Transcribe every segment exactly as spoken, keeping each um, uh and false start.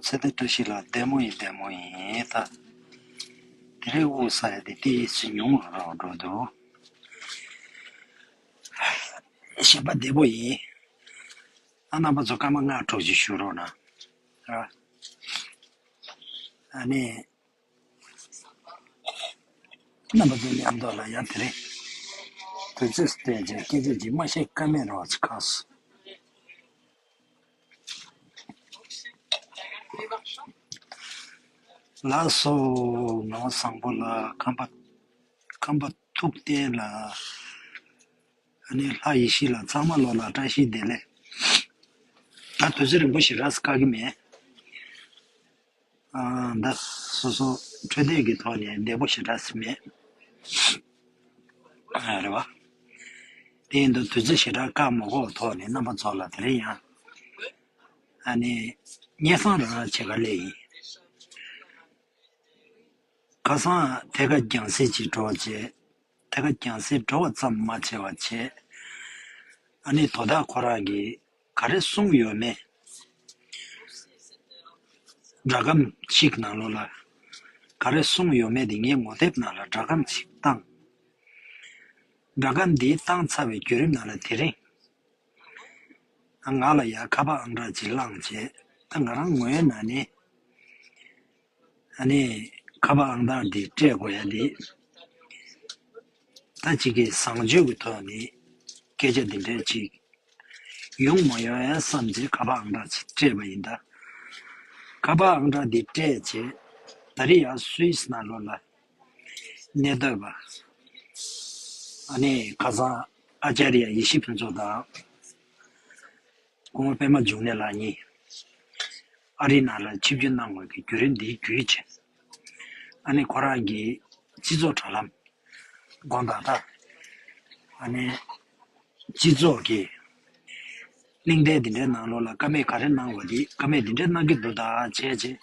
ཚེ་བརྟན་བཀྲ་ཤིས་ལགས། བདེ་མོ་ཡིན། བདེ་མོ་ཡིན་ད། དེ་རིང་དབུགས་ས་ཡ་དེ་ཏི་སི་ཉུང་རུ་རུ་འགྲོ་འདུག་ཞེས་པ་བདེ་པོ་ཡིན། ཨ་རྣམ་པ་ཚོ་སྐར་མ་ལྔ་དྲུག་ཅིག་བཞུགས་རོགས་གནང་། ཨ་ནི། རྣམ་པ་ཚོ་མཉམ་དུ་ལ་ཡ་དེ་རིང་། དུས་ཚོད་སྤྲད་རྗེས་སྐད་ཆ་ཅིག་མ་བཤད་ཀ་མེད་རོགས་ཅིག་ཁག་སོང་། ལགས་སོ། ངག་དབང་བཟང་པོ་ལགས། ཁམས་པ། ཁམས་པ་ཐུབ་བསྟན་ལགས། ཨ་ནི་ལྷ་ཡེ་ཤེས་ལགས། ཚང་མ་ལོ་ལ་བཀྲ་ཤིས་བདེ་ལེགས། ད་དུས་ཚོད་རིང་པོ་ཞེ་དྲག་བཀག་གི་མེད། ཨ། ད་སོ་སོ་འཕྲོད་བསྟེན་གྱི་ཐོག་ནས་བདེ་པོ་ཞེ་དྲག་མེད། ཨ། རེད་བ། དེ་ཡིན་དུས་དུས་ཚོད་ཞེ་དྲག་བཀག་མ་དགོས་ཐོག་ནས་རྣམ་པ་ཚོ་ལ་དེ་རིང་ཡང་། ཨ་ནི། སྙན་སེང་རང་རང་བྱེད་ག་སླེབས་ཡིན། ཁ་སང་ཐད་ཀར་རྒྱང་སྲིང་ཅིག་འགྲོ་བྱས། ཐད་ཀར་རྒྱང་སྲིང་འགྲོ་བ་ཙམ་མ་བྱས་པ་བྱས། ཨ་ནི་དོ་བདག་ཁོ་རང་གིས་ག་རེ་གསུངས་ཡོད་མེད། སྒྲ་སྒམ་གཅིག་ནང་ལོགས་ལ་ག་རེ་གསུངས་ཡོད་མེད་དེ་ངའི་ངོ་དེབ་ནང་ལ་སྒྲ་སྒམ་གཅིག་བཏང་། སྒྲ་སྒམ་འདི་བཏང་ཚར་བའི་བརྒྱུད་རིམ་ནང་ལ་དེ་རིང་། ང་ལ་ཡ་ཁ་པར་ཨང་གྲངས་ཅིག་བླངས་བྱས། ད་ང་རང་ངོས་ནས་ནི། ཨ་ནི་ཁ་པར་ཨང་གྲངས་འདི་སྤྲད་དགོས་ཡ་འདི། ད་ཅིག་གི་བཟང་སྤྱོད་ཀྱི་ཐོག་ནས་སྐད་ཆ་འདི་འདྲ་ཅིག་ཡོང་མ་ཡོང་ཡ་བསམ་བྱས་ཁ་པར་ཨང་གྲངས་ཅིག་སྤྲད་པ་ཡིན་ད། ཁ་པར་ཨང་གྲངས་འདི་སྤྲད་བྱས། ད་རེས་ཡ་སུད་སི་ནང་ལོགས་ལ་གནས་སྡོད་པ། ཨ་ནི་ཁ་སང་ཨ་ཅཱརྱ་ཡེ་ཤེས་ཕུན་ཚོགས་དང་། སྐུ་ངོ་པད་མ་འབྱུང་གནས་ལགས་གཉིས་ཨ་རི་ནང་ལ་ཆིབས་བསྒྱུར་གནང་བའི་གི་བརྒྱུད་རིམ་འདིའི་བརྒྱུད་བྱས། ཨ་ནི་ཁོ་རང་གི་སྤྱི་ཚོགས་དྲ་ལམ་དགོངས་དག་ད། ཨ་ནི་སྤྱི་ཚོགས་ཀྱི་གླེང་སྟེགས་འདི་འདྲའི་ནང་ལོགས་ལ་ཀ་མེད་ག་རེ་གནང་བ་འདི། ཀ་མེད་འདི་འདྲའི་གནང་གི་འདུག་ད་བྱས་བྱས།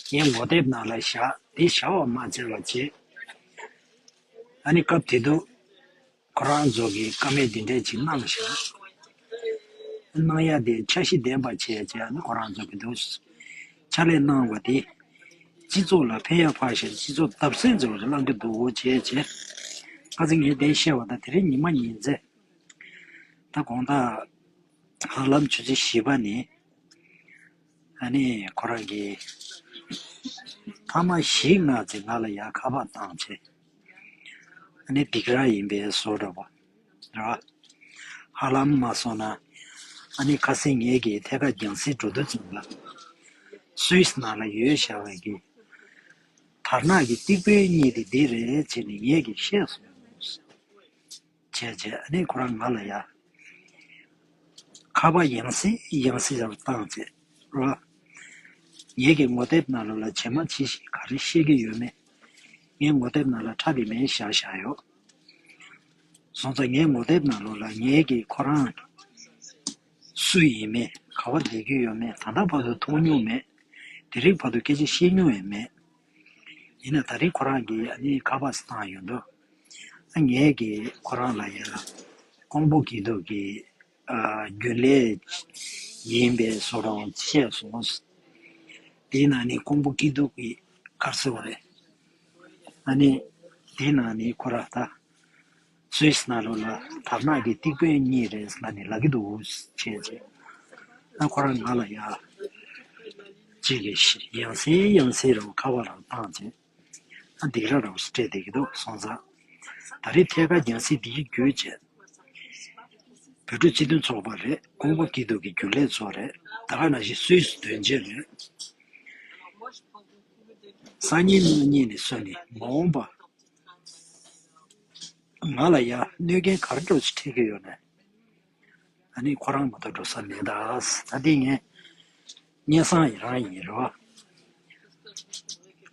ངའི་ངོ་དེབ་ནང་ལ་བཞག་འདི་བཞག་པ་མ་བྱས་པ་བྱས། ཨ་ནི་སྐབས་དེ་དུས་ཁོ་རང་ཚོ་གིས་ཀ་མེད་འདི་འདྲས་ཅིག་གནང་བཞག་གནང་ཡ་དེ་འཆར་གཞི་ལྡན་པ་བྱས་བྱས། ཨ་ནི་ཁོ་རང་ཚོ་གི་འདུག་ཕྱག་ལས་གནང་བ་དེ་སྤྱི་ཚོགས་ལ་ཕན་ཡ་ཕར་བཞག་སྤྱི་ཚོགས་བརྡབ་གསིག་འཛིན་པ་ཞིག་གནང་གི་འདུག་བྱས་བྱས། ཁ་སང་ངས་དེ་བཤད་པ་དང་དེ་རིང་ཉི་མ་ཉིན་མཚན། ད་དགོང་དག་ཧ་ལམ་ཆུ་ཚོད་བཞི་པ་ནས། ཨ་ནི་ཁོ་རང་གིས་ཐ་མ་གཞི་ལྔ་ཚེ་ང་ལ་ཡ་ཁ་པར་བཏང་བྱས། ཨ་ནི་སྡིགས་ར་ཡིན་པའི་བཟོ་འདྲ་བོ་རེད་བ། ཧ་ལམ་མ་སོང་ན། ཨ་ནི་ཁ་སང་ངེད་ཀྱིས་ཐད་ཀར་རྒྱང་སྲིང་འགྲོ་དུས་ཙམ་ལ། སུད་སི་ནང་ལ་ཡོད་བཞག་པའི་གི་དར་ནག་གི་སྟེགས་བུ་གཉིས་དེ་འདི་རེད་ཅེས་ནས་ངེད་ཀྱིས་བཤད་སོང་། བྱས་བྱས་ཨ་ནི་ཁོ་རང་ང་ལ་ཡ། ཁ་པར་ཡང་སེ་ཡང་སེ་ཡར་བཏང་བྱས་རོ། ངེད་ཀྱི་ངོ་དེབ་ནང་ལོགས་ལ་རྗེས་མ་ཅི་ཞིག་ག་རེ་བཤད་ཀྱི་ཡོད་མེད། ངའི་ངོ་དེབ་ནང་ལ་ཁྲ་བི་མེད་བཞག་བཞག་ཡོད། སོང་ཙང་ངའི་ངོ་དེབ་ནང་ལོགས་ལ་ངེད་ཀྱི་ཁོ་རང་སུ་ཡིན་མེད། ག་བ་བསྡད་ཀྱི་ཡོད་མེད། ད་ལྟ་བར་དུ་མཐོང་མྱོང་མེད། དེ་རིང་བར་དུ་སྐད་ཆ་བཤད་མྱོང་ཡང་མེད། ཡིན་ན་ད་རིང་ཁོ་རང་གིས་ཨ་ནི་ཁ་པར་བཏང་ཡོང་དུས། ཨ་ངས་ཀྱིས་ཁོ་རང་ལ་ཡ། ཀོང་པོ་སྐྱིད་སྡུག་གི་ཨ་རྒྱུན་ལས་ཡིན་པའི་བཟོ་འདྲ་བཤད་སོང་། དེའི་ནང་ནས་ཀོང་པོ་སྐྱིད་སྡུག་གི་ག་རེ་ཟེར་བ་རེད། ཨ་ནི་དེའི་ནང་ནས་ཁོ་རང་ད། སུད་སི་ནང་ལོགས་ལ་དར་ནག་གི་སྟེགས་བུ་གཉིས་རེད་ཟེར་ནས་ལབ་ཀྱི་འདུག་བྱས་བྱས། ཨ་ཁོ་རང་ང་ལ་ཡ། གཅིག་གིས་ཡང་སེ་ཡང་སེ་རུ་ཁ་པར་རང་བཏང་བྱས། ཨ་སྡིགས་ར་རུ་སྤྲད་བསྡད་ཀྱི་འདུག་སོང་ཙང་། ད་རེས་ཐད་ཀར་རྒྱང་སྲིང་འདིའི་བརྒྱུད་བྱས། བོད་ཕྲུག་སྤྱི་མཐུན་ཚོགས་པ་རེད། ཀོང་པོ་སྐྱིད་སྡུག་གི་རྒྱུན་ལས་ཚོ་རེད། ད་ག་ནང་བཞིན་སུད་སི་དོན་གཅོད་རེད། སང་ཉིན་གནངས་ཉིན་ནས་བཟུང་ནས་མ་འོངས་པ། ང་ལ་ཡ་གནོད་སྐྱོན་ག་རེ་འདྲ་ཞིག་འཕྲད་ཀྱི་ཡོད་ན། ཨ་ནི་ཁོ་རང་མ་གཏོགས་འགྲོ་ས་མེད་ད། ད་འདི་ངས་སྙན་སེང་ཡི་རང་ཡིན་རོ།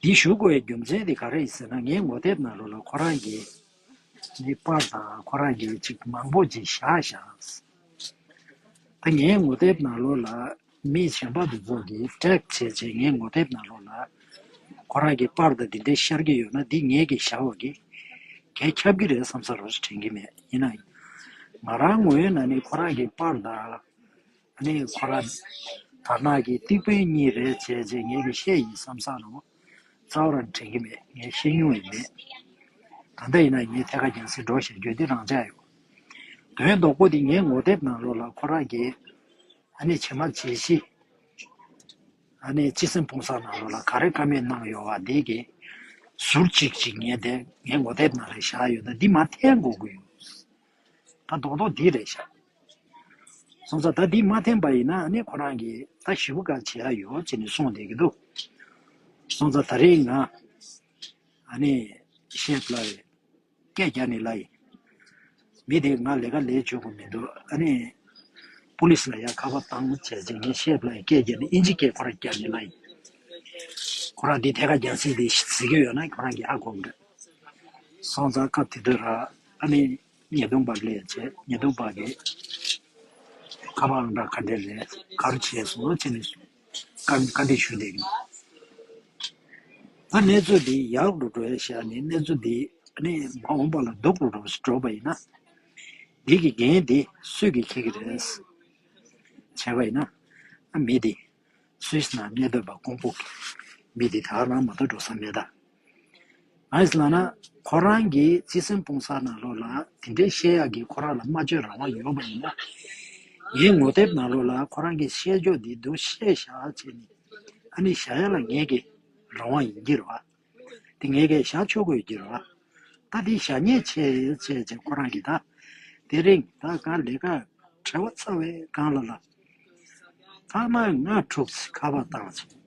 འདི་ཞུ་དགོས་པའི་རྒྱུ་མཚན་དེ་ག་རེ་ཡིན་ཟེར་ན། ངའི་ངོ་དེབ་ནང་ལོགས་ལ་ཁོ་རང་གིས་འདི་པར་དང་ཁོ་རང་གིས་ཅིག་མང་པོ་ཅིག་བཞག་བཞག་ད་ངའི་ངོ་དེབ་ནང་ལོགས་ལ་མི་གཞན་པ་དེ་ཚོ་གིས་ཊེག་བྱས་བྱས་ངའི་ངོ་དེབ་ནང་ལོགས་ལ་ཁོ་རང་གི་པར་དང་འདི་འདྲ་ཤར་གྱི་ཡོད་ན། འདི་ངེད་ཀྱིས་བཞག་པ་གི་གས་ཁྱབ་ཀྱི་རེད་བསམ་ས་རོ་དྲན་གྱི་མེད། ཡིན་ན་ང་རང་ངོས་ནས་ནི་ཁོ་རང་གི་པར་དང་ཨ་ནི་ཁོ་རང་ དར་ནག་གི་སྟེགས་དཔོན་གཉིས་རེད་བྱས་བྱས་ངས་ཀྱི་བཤད་ཡིན་བསམ་བསམ་རུང་རྩ་བ་རང་དྲན་གྱི་མེད། ངས་བཤད་མྱོང་ཡིན་མེད། ད་ལྟ་ཡིན་ན་ངས་ཐད་ཀར་རྒྱང་སྲིང་འགྲོ་བཞིན་རྒྱུ་འདི་རང་འཇགས་ཡོད། དོན་དོག་པོ་འདི་ངའི་ངོ་དེབ་ནང་ལོགས་ལ་ཁོ་རང་གིས་ཨ་ནི་བྱེ་མ་བྱེ་བཞི་ཨ་ནི་སྤྱི་སེམས་སྤུངས་ས་ནང་ལོགས་ལ་ག་རེ་བཀའ་མོལ་གནང་ཡོད་བ་འདི་གི་ཟུར་གཅིག་ཅིག་ངས་དེ་ངའི་ངོ་དེབ་ནང་ལ་བཞག་ཡོད། ད་འདི་མ་འཐེན་དགོས་ཀྱི་ཡོད། ད་རྡོག་རྡོག་འདི་རེད་ཤག་སོང་ཙང་ད་འདི་མ་འཐེན་པ་ཡིན་ན་ཨ་ནི་ཁོ་རང་གིས་ད་ཞི་བ་ག་བྱེད་ཡ་ཡོད་ཅེས་ནས་གསུངས་བསྡད་ཀྱི་འདུག་སོང་ཙང་ད་རེས་ང་ཨ་ནི་བཤད་ལ་རེད། སྐད་རྒྱག་ནི་ལ་ཡིན། མི་དེ་ང་ལས་ཀ་ལས་བཅུག་གི་མི་འདུག་ཨ་ནི་པུ་ལིས་ལ་ཡ་ཁ་པར་བཏང་བྱས་རྗེས་ངས་བཤད་ལ་ཡིན། སྐད་རྒྱག་ནི་ཨིན་ཇི་སྐད་ཁོ་རང་རྒྱག་ནི་ལ་ཡིན། ཁོ་རང་འདི་ཐད་ཀར་རྒྱང་སྲིང་འདི་གཟིགས་ཀྱི་ཡོད་ན་ཁོ་རང་གིས་ཧ་གོ་གི་རེད། སོང་ཙང་སྐབས་དེ་དུས་ར་ཨ་ནི་ཉེས་རྡུང་པ་སླེབས་བྱས་ཉེས་རྡུང་པ་གིས་ཁ་པར་ཨང་གྲངས་ག་འདྲ་རེད། ག་རེ་བྱས་སོང་ཅེས་ནས་བཀའ་བཀའ་འདྲི་ཞུས་བསྡད་ཀྱི་འདུག་ད་གནས་ཚུལ་འདི་ཡག་རུ་འགྲོ་ཡ་ཤག་ནས་གནས་ཚུལ་འདི་ཨ་ནི་མ་འོངས་པ་ལ་སྡུག་རུ་འགྲོ་འགྲོ་བ་ཡིན་ན། འདི་གི་འགན་འདི་སུས་ཀྱིས་འཁྱེར་གྱི་རེད། བྱས་པ་ཡིན་ན་ཨ་མི་འདི་སུད་སི་ནང་གནས་སྡོད་པ་ཀོང་པོ་གི་མི་འདི་ད་རང་མ་གཏོགས་འགྲོ་ས་མེད་ད། ཨ་ནི་ལབ་ན་ཁོ་རང་གིས་སྤྱི་སེམས་སྤུངས་ས་ནང་ལོགས་ལ་དེ་འདྲའི་བཤད་ཡག་གི་ཁོ་རང་ལ་སྨྲ་བརྗོད་རང་དབང་ཡོད་པ་ཡིན་ན། ངའི་ངོ་དེབ་ནང་ལོགས་ལ་ཁོ་རང་གིས་བཤད་ཕྱོགས་འདི་འདུག་བཤད་བཞག་བྱས་ནས་ཨ་ནི་བཞག་ཡ་ལ་ངེད་ཀྱི་རང་དབང་ཡིན་གྱི་རེད་བ། དེ་ངེད་ཀྱིས་བཞག་ཆོག་གི་ཡོད་ཀྱི་རེད་བ། ད་དེ་བཞག་ཉེས་ཆེ་ཆེ་ཆེ་ཁོ་རང་གིས་ད་དེ་རིང་ད་གང་ལས་ཀ་བྲེལ་བ་ཚ་བའི་སྒང་ལ་ལ་ཐ་མ་ང་ཕྲུག་ཚོས་ཁ་པར་བཏང་བྱས།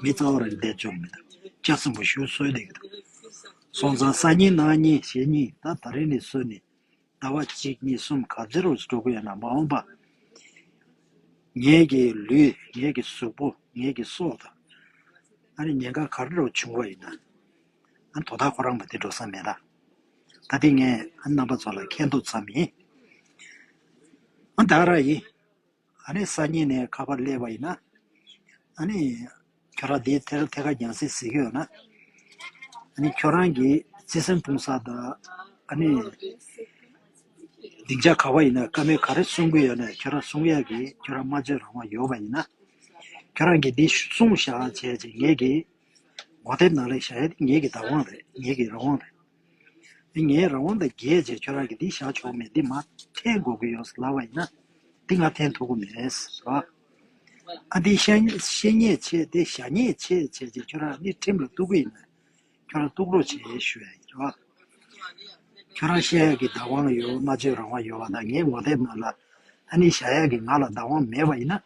མི་རྩ་བ་རང་བསྡད་ཆོག་མི་འདུག་ལྕགས་ཟམ་པ་ཞུ་སྲོལ་འདེགས་འདུག་སོང་ཙང་སང་ཉིན་གནངས་ཉིན་གཞེས་ཉིན་ད་ད་རིང་ནས་བཟུང་ནས་ཟླ་བ་གཅིག་གཉིས་གསུམ་ག་ཚོད་རོགས་འགྲོ་གི་ཡོད་ན་མ་འོངས་པ། ངེད་ཀྱི་ལུས་ངེད་ཀྱི་གཟུགས་པོ་ངེད་ཀྱི་སྲོག་དང་། ཨ་ནི་ཉེན་ཁ་ག་རེ་རོགས་བྱུང་བ་ཡིན་ན། ཨ་དོ་བདག་ཁོ་རང་མ་དེ་འགྲོ་ས་མེད་ད། ད་དེ་ངས་ཨ་རྣམ་པ་ཚོ་ལ་ཁྱེད་དུ་ཙམ་ཡིན། ཨ་ད་ར་ཡིན། ཨ་ནི་སང་ཉིན་ནས་ཁ་པར་སླེབས་པ་ཡིན་ན། ཨ་ནི་ཁྱོད་རང་དེའི་ཐད་ཐད་ཀར་རྒྱང་སྲིང་གཟིགས་ཡོད་ན། ཨ་ནི་ཁྱོད་རང་གིས་བརྩེ་སེམས་སྤུངས་ས་དང་ཨ་ནི་སྡིངས་ཆ་ག་བ་ཡིན་ན་བཀའ་མོལ་ག་རེ་གསུང་གི་ཡོད་ན་ཁྱོད་རང་གསུང་ཡག་གི་ཁྱོད་རང་སྨྲ་བརྗོད་རང་དབང་ཡོད་པ་ཡིན་ན། ཁྱོད་རང་གིས་འདི་གསུངས་བཞག་བྱས་བྱས་ངེད་ཀྱི་ངོ་དེབ་ནང་ལ་བཞག་ཡ་དེ་ངེད་ཀྱི་བདག་དབང་རེད། ངེད་ཀྱི་རང་དབང་རེད། ངའི་རང་དབང་དང་འགལ་བྱས་ཁྱོད་རང་གིས་འདི་བཞག་ཆོག་མེད་འདི་མ་འཐེན་དགོས་ཀྱི་ཡོད་ལབ་པ་ཡིན་ན་འདི་ང་འཐེན་ཐུབ་ཀྱི་མེད་ཟེར་བ། ཨ་འདི་བཤད་བཤད་ཉེས་ཆེ་འདི་བཞག་ཉེས་ཆེ་བྱས་རྗེས་ཁྱོད་རང་འདི་ཁྲིམས་ལ་གཏུག་གི་ཡིན་ན་ཁྱོད་རང་གཏུག་རོགས་བྱེད་ཞུ་ཡ་ཡིན་རོ། ཁྱོད་རང་བཤད་ཡག་གི་བདག་དབང་ཡོད། སྨྲ་བརྗོད་རང་དབང་ཡོད་པ་དང་ངའི་ངོ་དེབ་ནང་ལ་ཨ་ནི་བཞག་ཡག་གི་ང་ལ་བདག་དབང་མེད་པ་ཡིན་ན།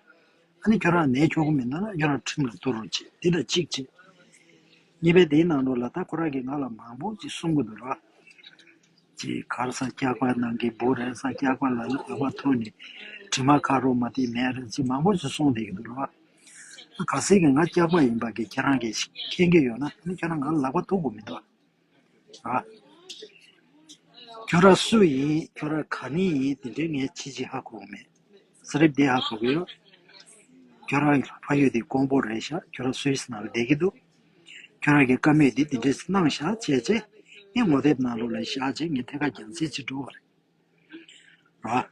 ཨ་ནི་ཁྱོད་རང་ནས་ཆོག་གི་མི་འདུག་ན་ཁྱོད་རང་ཁྲིམས་ལ་གཏུག་རོགས་བྱེད། འདི་ལ་གཅིག་བྱེད། གཉིས་པའི་དེའི་ནང་ལོགས་ལ་ད་ཁོ་རང་གིས་ང་ལ་མང་པོ་ཅིག་གསུང་གི་འདུག་ར། ཅིག་ག་རེ་ཟ་སྐྱག་པ་ནང་གི་འབུ་རེད་ཟ། སྐྱག་པ་ལ་ལག་པ་ཐུག་ནས་དྲི་མ་ཁ་རོག་མ་དེ་མེད་རེད་ཅིག་མང་པོ་ཅིག་གསུང་བསྡད་ཀྱི་འདུག་ར། གལ་སྲིད་ཀྱི་ང་སྐྱག་པ་ཡིན་པ་གི་ཁྱེད་རང་གིས་མཁྱེན་གྱི་ཡོད་ན་ཨ་ནི་ཁྱོད་རང་ང་ལ་ལག་པ་ཐུག་དགོས་མི་འདུག་ཨ། ཁྱོད་རང་སུ་ཡིན། ཁྱོད་རང་ག་ནས་ཡིན། དེ་འདྲའི་ངས་ཅི་ཅི་ཧ་གོ་གི་མེད། ས་རེབ་དེ་ཧ་གོ་གི་ཡོད། ཁྱོད་རང་ཕ་ཡུལ་དེ་ཀོང་པོ་རེད་ཤག་ཁྱོད་རང་སུད་སི་ནང་ལ་བསྡད་ཀྱི་འདུག་ཁྱོད་རང་གི་བཀའ་མོལ་འདི་དེ་འདྲས་གནང་བཞག་བྱས་རྗེས་ངས་ངོ་དེབ་ནང་ལོགས་ལ་བཞག་རྗེས་ངས་ཐད་ཀར་རྒྱང་སྲིང་བྱེད་འགྲོ་བ་རེད། ར།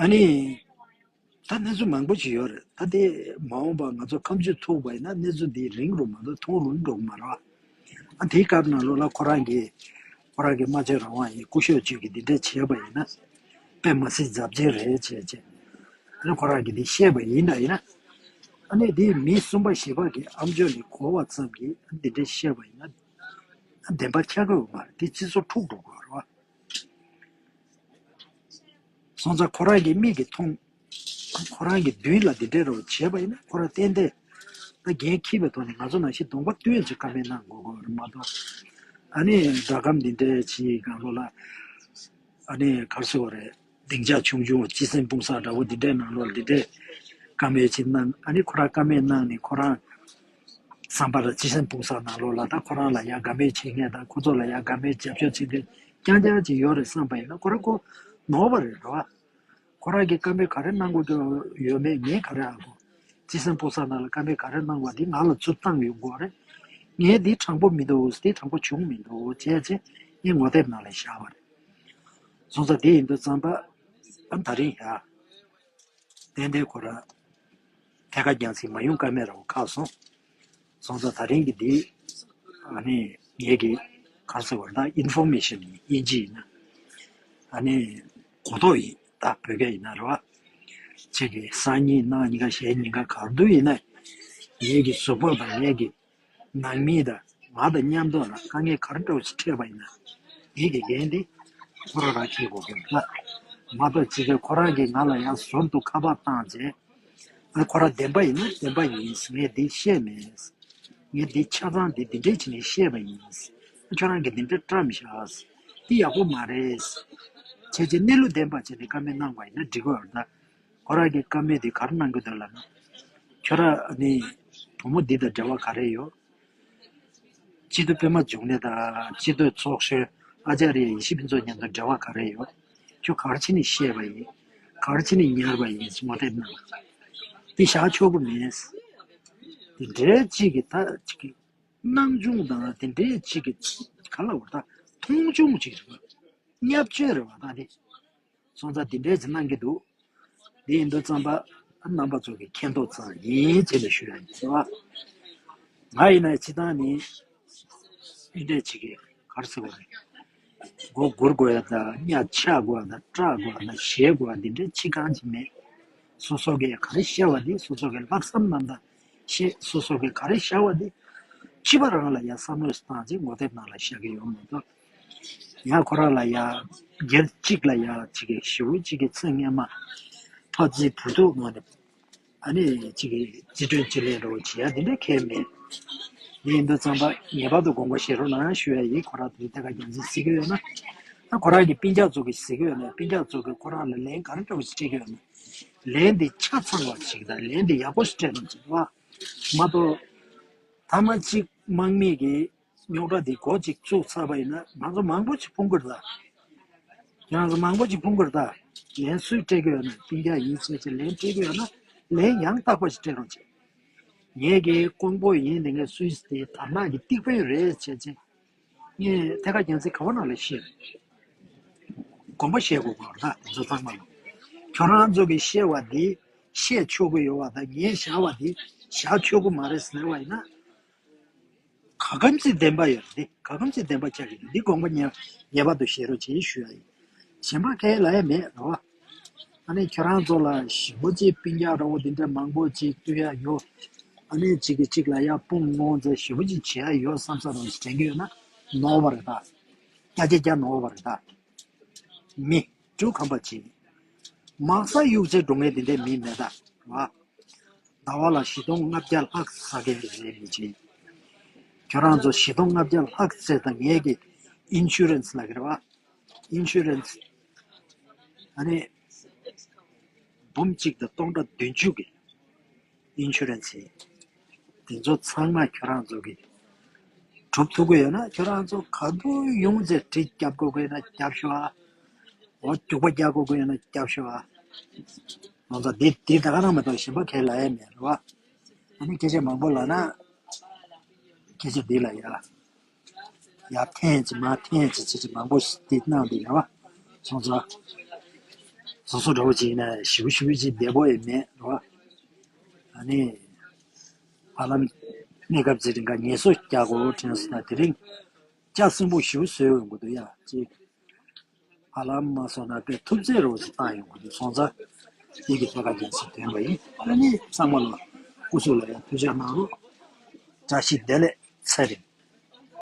ཨ་ནི། ད་གནས་ཚུལ་མང་པོ་ཅིག་ཡོད་རེད། ད་དེ་མ་འོངས་པ་ང་ཚོ་ཁ་མཆུ་ཐུག་པ་ཡིན་ན་གནས་ཚུལ་འདི་རིང་རུ་མ་གཏོགས་ཐུང་རུ་འགྲོ་གི་མ་རེད་བ། ཨ་དེའི་སྐབས་ནང་ལོགས་ལ་ཁོ་རང་གིས་ཁོ་རང་གི་སྨྲ་བརྗོད་རང་དབང་ཡིན། སྐུ་ཞབས་ཅིག་གིས་འདི་འདྲ་བྱས་པ་ཡིན་ན་དཔེ་མ་སྲིད་རྫབ་ཆེན་རེད་བྱས་བྱས། ཨ་ནི་ཁོ་རང་གིས་འདི་བཤད་པ་ཡིན་ན་ཡིན་ན། ཨ་ནི་དེ་མི་གསུམ་པ་བཞི་པ་གི་ཨམ་ཅོག་ནས་གོ་བ་ཙམ་གྱིས་ཨ་འདི་འདྲ་བཤད་པ་ཡིན་ན། ཨ་བདེན་པ་ཆགས་ཀྱི་ཡོད་མ་རེད། དེ་སྤྱི་ཚོགས་འཁྲུག་འགྲོ་གི་ཡོད་རེད་བ། སོང་ཙང་ཁོ་རང་གི་མིག་གིས་མཐོང་། ཁོ་རང་གི་མདུན་ལ་འདི་འདྲའི་རོགས་བྱས་པ་ཡིན་ན་ཁོ་རང་ཏན་ཏན་ད་འགན་འཁྱེར་བའི་ཐོག་ནས་ང་ཚོ་ནང་བཞིན་གདོང་པ་བསྟན་བྱས་བཀའ་མོལ་གནང་དགོས་དགོས་རེད་མ་གཏོགས། ཨ་ནི་སྒྲ་སྒམ་འདི་འདྲའི་ཅིག་སྒང་ལོགས་ལ་ཨ་ནི་ག་རེ་ཟེར་དགོས་རེད། སྡིངས་ཆ་ཆུང་ཆུང་སྤྱི་སེམས་སྤུངས་ས་འདྲ་བོ་འདི་འདྲའི་ནང་ལོགས་འདི་འདྲའི་བཀའ་མོལ་ཅིག་གནང་ཨ་ནི་ཁོ་རང་བཀའ་མོལ་གནང་ནས་ཁོ་རང་བསམ་པ་ལ་སྤྱི་སེམས་སྤུངས་ས་ནང་ལོགས་ལ་ད་ཁོ་རང་ལ་ཡ་དགའ་མོས་བྱེད་མཁན་དང་ཁོ་ཚོ་ལ་ཡ་དགའ་མོས་རྒྱབ་སྐྱོར་བྱེད་མཁན་རྐྱང་རྐྱང་ཅིག་ཡོད་རེད་བསམ་པ་ཡིན་ན་ཁོ་རང་ཁོ་ནོར་བ་རེད་རོ། ཁོ་རང་གིས་བཀའ་མོལ་ག་རེ་གནང་དགོས་ཀྱི་ཡོད་མེད་ངས་ག་རེ་ཧ་གོ། སྤྱི་སེམས་སྤུངས་ས་ནང་ལ་བཀའ་མོལ་ག་རེ་གནང་བ་དེ་ང་ལ་ཚུར་བཏང་ཡོང་དགོས་རེད། ངས་འདི་དྲང་པོ་མི་འདུག་འདི་དྲང་པོ་བྱུང་མི་འདུག་བྱས་རྗེས་ངས་ངོ་དེབ་ནང་ལ་བཞག་པ་རེད། སོང་ཙང་དེ་ཡིན་དུས་ཙམ་པ་ཨ་ད་རིང་ཡ། ཏན་ཏན་ཁོ་རང་ཐད་ཀར་རྒྱང་སྲིང་མ་ཡོང་ཀ་མེད་ར་བ་ཁག་སོང་། སོང་ཙང་ད་རིང་གི་འདི་ཨ་ནི་ངེད་ཀྱི་ག་རེ་ཟེར་བ་ད་ཨིན་ཕོར་མེ་ཤན་ཡིན། དབྱིན་ཇི་ཡིན་ན་ཨ་ནི་གོ་རྟོགས་ཡིན། ད་བོད་སྐད་ཡིན་ན་རེད་བ། ཁྱེད་ཀྱི་སང་ཉིན་གནངས་ཉིན་ཀ་གཞེས་ཉིན་ཀ་ག་རེ་འདུག་ཡིན་ན་ངེད་ཀྱི་གཟུགས་པོ་དང་ངེད་ཀྱི་ནང་མི་དང་ང་དང་མཉམ་དུ་ལ་དཀའ་ངལ་ག་རེ་འདྲ་བོ་ཞིག་འཕྲད་པ་ཡིན་ན་ངེད་ཀྱི་འགན་འདི་ཁོ་རང་རང་འཁྱེར་དགོས་ཀྱི་རེད་ལ། མ་གཏོགས་ཅི་ཟེར་ཁོ་རང་གིས་ང་ལ་ཡང་ཟུར་དུ་ཁ་པར་བཏང་རྗེས། ཨ་ཁོ་རང་བདེན་པ་ཡིན་ན་བདེན་པ་ཡིན། ངས་འདི་བཤད་མེད། ངས་འདི་ཆ་ཚང་འདི་འདི་འདྲས་བྱས་ནས་བཤད་པ་ཡིན། ཁྱོད་རང་གིས་འདི་འདྲས་བཀྲམ་བཞག་འདི་ཡག་པོ་མ་རེད། བྱས་རྗེས་གནས་ལུགས་བདེན་པ་བྱས་ནས་བཀའ་མོལ་གནང་བ་ཡིན་ན་འགྲིག་གི་ཡོད་རེད་ད། ཁོ་རང་གིས་བཀའ་མོལ་འདི་ག་རེ་གནང་གི་འདུག་ལབ་ན། ཁྱོད་རང་ནི་བུ་མོ་འདི་དང་འབྲེལ་བ་ག་རེ་ཡོད། སྤྱི་འཐུས་པད་མ་འབྱུང་གནས་དང་སྤྱི་འཐུས་ཚོགས་གཞོན་ཨ་ཅཱརྱ་ཡེ་ཤེས་ཕུན་ཚོགས་མཉམ་དུ་འབྲེལ་བ་ག་རེ་ཡོད། ཁྱོད་ག་རེ་བྱས་ནས་བཤད་པ་ཡིན། ག་རེ་བྱས་ནས་ཉར་བ་ཡིན་ངོ་དེབ་ནང་། འདི་བཞག་ཆོག་གི་མེད། དེ་འདྲའི་གཅིག་གི་ད་གཅིག་གི་སྣང་ཆུང་དང་དེ་འདྲའི་གཅིག་གི་ག་ལ་བར་ད་མཐོང་ཆུང་གཅིག་རེད་བ། བརྙས་བཅོས་རེད་བ་ད་དེ། སོང་ཙང་འདི་འདྲའི་ཅིག་གནང་གི་འདུག་འདི་ཡིན་དུས་ཙམ་པ་རྣམ་པ་ཚོ་གི་མཁྱེན་རྟོགས་ཙམ་ཡིན་ཅེས་ལ་ཞུ་ཡ་ཡིན་ཟེར་བ། ང་ཡིན་ན་སྤྱི་བཏང་ནི་འདི་འདྲའི་ཅིག་གི་ག་རེ་ཟེར་བ་རེད། མགོ་སྒུར་དགོས་ཡ་དང་གཉའ་ཆག་དགོས་ཡ་དང་སྐྲག་དགོས་ཡ་དང་ཞེད་དགོས་ཡ་འདི་འདྲའི་ཅི་གང་ཅིག་མེད། སོ་སོ་གིས་ག་རེ་བཤད་པ་འདི་སོ་སོ་གི་ལྷག་བསམ་རྣམ་དག་བཤད། སོ་སོ་གིས་ག་རེ་བཞག་པ་འདི་སྤྱི་པ་རང་ལ་ཡ་བསམ་བློ་བཏང་རྗེས་ངོ་དེབ་ནང་ལ་བཞག་གི་ཡོད་མ་གཏོགས། ཡང་ཁོ་རང་ལ་ཡང་སྒེར་གཅིག་ལ་ཡང་གཅིག་གི་ཞེ་པོ་གཅིག་གི་ཚེ་སྔོན་མ་ཕ་རྩིས་བུ་ཐུག་ངོས་ནས་ཨ་ནི་གཅིག་གི་རྩིས་སྤྲོད་རྩིས་ལེན་འདྲ་བོ་བྱེད་ཡ་དེ་འདྲ་གལ་མེད། དེ་ཡིན་དུས་ཙམ་པ་ངེས་པར་དུ་དགོངས་པ་བཞེས་རོགས་གནང་ཞུ་ཡ་ཡིན། ཁོ་རང་དེ་ཐད་ཀར་རྒྱང་སྲིང་གཟིགས་ཀྱི་ཡོད་ན། ཨ་ཁོ་རང་གི་སྤུན་ཀྱག་ཚོ་གིས་གཟིགས་ཀྱི་ཡོད་ན་སྤུན་ཀྱག་ཚོ་གིས་ཁོ་རང་ལ་ལན་ག་རེ་འདྲ་བོ་ཞིག་སྤྲད་ཀྱི་ཡོད་ན། ལན་དེ་ཆ་ཚང་བ་ཞིག་དང་ལན་དེ་ཡག་པོ་ཞིག་སྤྲད་རོགས་བྱེད་པ། མ་གཏོགས་ཐ་མ་གཅིག་དམག་མི་གིས་རྙོག་དྲ་འདི་འགོ་གཅིག་བཙུགས་ཚར་བ་ཡིན་ན་ང་ཚོ་མང་པོ་ཅིག་ཕུང་གི་རེད་ད། ང་ཚོ་མང་པོ་ཅིག་ཕུང་གི་རེད་ད། ལན་སུས་སྤྲད་ཀྱི་ཡོད་ན་སྤུན་ཀྱག་ཡིན་ཟེར་ཅིག་ལན་སྤྲད་ཀྱི་ཡོད་ན་ལན་ཡང་དག་པ་ཞིག་སྤྲད་རོགས་བྱེད། ངེད་ཀྱི་ཀོང་པོ་ཡིན་དེ་ངས་སུད་སི་དེ་དར་ནག་གི་ཏིག་དཔོན་རེད་བྱས་ཅིག་ངས་ཐད་ཀར་རྒྱང་སྲིང་ག་བ་ནང་ལ་བཤད། དགོངས་པ་བཞེས་དགོས་པ་རེད་ད་དེ་ཚོ་ཚང་མ་ལ། ཁྱོད་རང་ཚོ་གི་བཤད་པ་འདི་བཤད་ཆོག་གི་ཡོད་པ་དང་ངས་བཞག་པ་འདི་བཞག་ཆོག་གི་མ་རེད་ཟེར་བ་ཡིན་ན། ག་གམ་ཚིག་བདེན་པ་ཡོད་རེད། ག་གམ་ཚིག་བདེན་པ་ཆགས་ཀྱི་རེད། འདི་དགོངས་པ་ངེས་ངེས་པར་དུ་བཞེས་རོགས་བྱེད་ཞུ་ཡ་ཡིན། གཞན་པ་གང་ཡང་ལབ་ཡ་མེད་རེད་བ། ཨ་ནི་ཁྱོད་རང་ཚོ་ལ་ཞེ་པོ་ཅིག་སྤུན་ཀྱག་འདྲ་བོ་འདི་འདྲ་མང་པོ་ཅིག་བསྟུན་ཡ་ཡོད། ཨ་ནི་གཅིག་གིས་གཅིག་ལ་ཡ་དཔུང་ངོ་ཚ་ཞེ་པོ་ཅིག་བྱེད་ཡ་ཡོད་བསམ་ས་རང་ཞིག་དྲན་གྱི་ཡོད་ན་ནོར་བ་རེད་ད། སྐྱ་ཆ་སྐྱ་ནོར་བ་རེད་ད། མི་འགྲོ་ཁམས་པ་ཅིག་མག་ས་གཡུག་ཚེ་འགྲོ་མཁན་དེ་འདྲའི་མི་མེད་ད་རེད་བ། ཟླ་བ་ལ་བཞི་སྟོང་ལྔ་བརྒྱ་ལྷག་ཟ་མཁན་རེད་མི་གཅིག་ཁྱོད་རང་ཚོ་བཞི་སྟོང་ལྔ་བརྒྱ་ལྷག་ཟས་དང་ངེད་ཀྱི་ཨིན་ཤུ་རན་སི་ལབ་ཀྱི་རེད་བ། ཨིན་ཤུ་རན་སི་ཨ་ནི་འབུམ་གཅིག་དང་སྟོང་ཕྲག་བདུན་ཅུ་གི་ཨིན་ཤུ་རན་སི་ཡིན། དེ་ཚོ་ཚང་མ་ཁྱོད་རང་ཚོ་གིས་གྲུབ་ཐུབ་ཀྱི་ཡོད་ན་ཁྱོད་རང་ཚོ་ག་དུས་ཡོང་ཚེ་གྲི་རྒྱབ་དགོས་ཀྱི་ཡོད་ན་རྒྱབ་ཤོག་ཨ། འོ་རྒྱུག་པ་རྒྱག་དགོས་ཀྱི་ཡོད་ན་རྒྱབ་ཤོག་ཨ། ང་ཚོ་འདི་འདི་ད་ག་རང་མ་གཏོགས་གཞན་པ་གང་ལབ་ཡ་མེད་རེད་བ། ཨ་ནི་སྐད་ཆ་མང་པོ་ལབ་ན་སྐད་ཆ་འདི་ལ་ཡ། ཡར་འཐེན་ཅིག་མར་འཐེན་ཅིག་བྱེད་ཅིག་མང་པོ་ཞིག་འདི་གནང་འདུག་རེད་བ། སོང་ཙང་། སོ་སོ་འདྲ་བོ་ཅིག་ཡིན་ན་ཞེ་པོ་ཞེ་པོ་ཅིག་བདེ་པོ་ཡང་མེད་རེད་བ། ཨ་ནི། ཧ་ལམ། གནས་སྐབས་ཅིག་རིང་ག་ངལ་གསོ་རྒྱག་དགོས་དྲན་སོང་ན་དེ་རིང་། ལྕགས་སྲིན་པོ་ཞེ་པོ་བཟོས་ཡོང་གི་འདུག་ཡ་ཅིག་ཧ་ལམ་མ་སོང་ན་དཔེ་ཐུབ་ཚད་རོགས་ཅིག་བཏང་ཡོང་གི་འདུག་སོང་ཙང་། ཡིད་ཀྱི་ཐད་ཀར་རྒྱང་སྲིང་ཐོན་པ་ཡིན། ཨ་ནི་ཚང་མ་ལ་སྐུ་གཟུགས་ལ་ཡང་ཐུགས་ཅག་གནང་རོགས། བཀྲ་ཤིས་བདེ་ལེགས་ཚེ་རིང་།